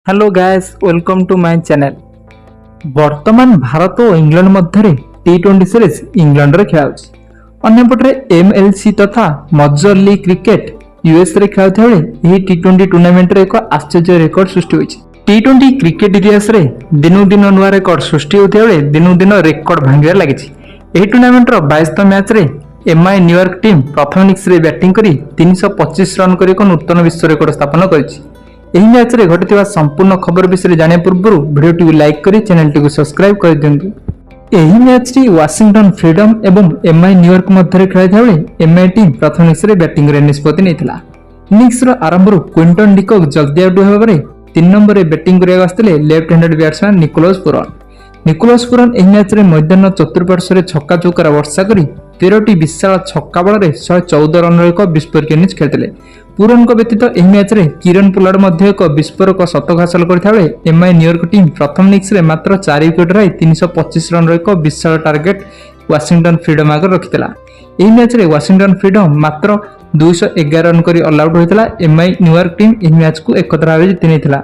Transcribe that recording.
Hello guys, welcome to my channel. ବର୍ତ୍ତମାନ ଭାରତ ଓ England ମଧ୍ୟରେ ଟି-20 series ଇଂଲଣ୍ଡରେ ଖେଳାଉଛି। ଅନ୍ୟପଟରେ ଏମ୍ଏଲ୍ସି ତଥା ମଜର ଲିଗ୍ କ୍ରିକେଟ ୟୁଏସ୍ରେ ଖେଳାଉଥିବା ବେଳେ ଏହି ଟି-20 ଟୁର୍ଣ୍ଣାମେଣ୍ଟରେ ଏକ ଆଶ୍ଚର୍ଯ୍ୟ ରେକର୍ଡ ସୃଷ୍ଟି ହୋଇଛି। ଟି-20 କ୍ରିକେଟ ଇତିହାସରେ ଦିନକୁ ଦିନ ନୂଆ ରେକର୍ଡ ସୃଷ୍ଟି ହେଉଥିବା ବେଳେ ଦିନକୁ ଦିନ ରେକର୍ଡ ଭାଙ୍ଗିବାରେ ଲାଗିଛି। ଏହି ଟୁର୍ଣ୍ଣାମେଣ୍ଟର 22ତମ ମ୍ୟାଚ୍ରେ ଏମ୍ଆଇ ନ୍ୟୁୟର୍କ ଟିମ୍ ପ୍ରଥମ ଇନିଂସରେ ବ୍ୟାଟିଂ କରି 325 ରନ୍ କରି ଏକ ନୂତନ ବିଶ୍ୱ ରେକର୍ଡ ସ୍ଥାପନ କରିଛି। ଏହି ମ୍ୟାଚ୍ରେ ଘଟିଥିବା ସମ୍ପୂର୍ଣ୍ଣ ଖବର ବିଷୟରେ ଜାଣିବା ପୂର୍ବରୁ ଭିଡ଼ିଓଟିକୁ ଲାଇକ୍ କରି ଚ୍ୟାନେଲଟିକୁ ସବସ୍କ୍ରାଇବ୍ କରିଦିଅନ୍ତୁ। ଏହି ମ୍ୟାଚ୍ଟି ୱାଶିଂଟନ ଫ୍ରିଡମ୍ ଏବଂ ଏମ୍ଆଇ ନ୍ୟୁୟର୍କ ମଧ୍ୟରେ ଖେଳାଯାଇଥିବା ବେଳେ ଏମ୍ଆଇ ଟିମ୍ ପ୍ରଥମ ଇନିଂସରେ ବ୍ୟାଟିଂ କରିବା ନିଷ୍ପତ୍ତି ନେଇଥିଲା। ଇନିଂସର ଆରମ୍ଭରୁ କ୍ୱିଣ୍ଟନ ଡିକକ୍ ଜଲ୍ଦି ଆଉଟ୍ ହେବା ପରେ 3 ନମ୍ବରରେ ବ୍ୟାଟିଂ କରିବାକୁ ଆସିଥିଲେ left handed batsman Nicholas Pooran. Nicholas Pooran ଏହି ମ୍ୟାଚ୍ରେ ମଇଦାନର ଚତୁଃପାର୍ଶ୍ୱରେ ଛକା ଚୌକାର ବର୍ଷା କରି 13ଟି ବିଶାଳ ଛକା ବଳରେ 114 ରନ୍ର ଏକ ବିସ୍ଫୋରକ ଇନିଂସ ଖେଳିଥିଲେ। ପୁରନଙ୍କ ବ୍ୟତୀତ ଏହି ମ୍ୟାଚ୍ରେ କିରନ ପୋଲାର୍ଡ ମଧ୍ୟ ଏକ ବିସ୍ଫୋରକ ଶତକ ହାସଲ କରିଥିବା ବେଳେ ଏମ୍ଆଇ ନ୍ୟୁୟର୍କ ଟିମ୍ ପ୍ରଥମ ଇନିଂସରେ ମାତ୍ର 4 ୱିକେଟ୍ ହରାଇ 325 ରନ୍ର ଏକ ବିଶାଳ ଟାର୍ଗେଟ ୱାଶିଂଟନ ଫ୍ରିଡମ୍ ଆଗରେ ରଖିଥିଲା। ଏହି ମ୍ୟାଚ୍ରେ ୱାଶିଂଟନ ଫ୍ରିଡମ୍ ମାତ୍ର 211 ରନ୍ କରି ଅଲ୍ ଆଉଟ୍ ହୋଇଥିଲା। ଏମ୍ଆଇ ନ୍ୟୁୟର୍କ ଟିମ୍ ଏହି ମ୍ୟାଚ୍କୁ ଏକତରଫା ଭାବେ ଜିତି ନେଇଥିଲା।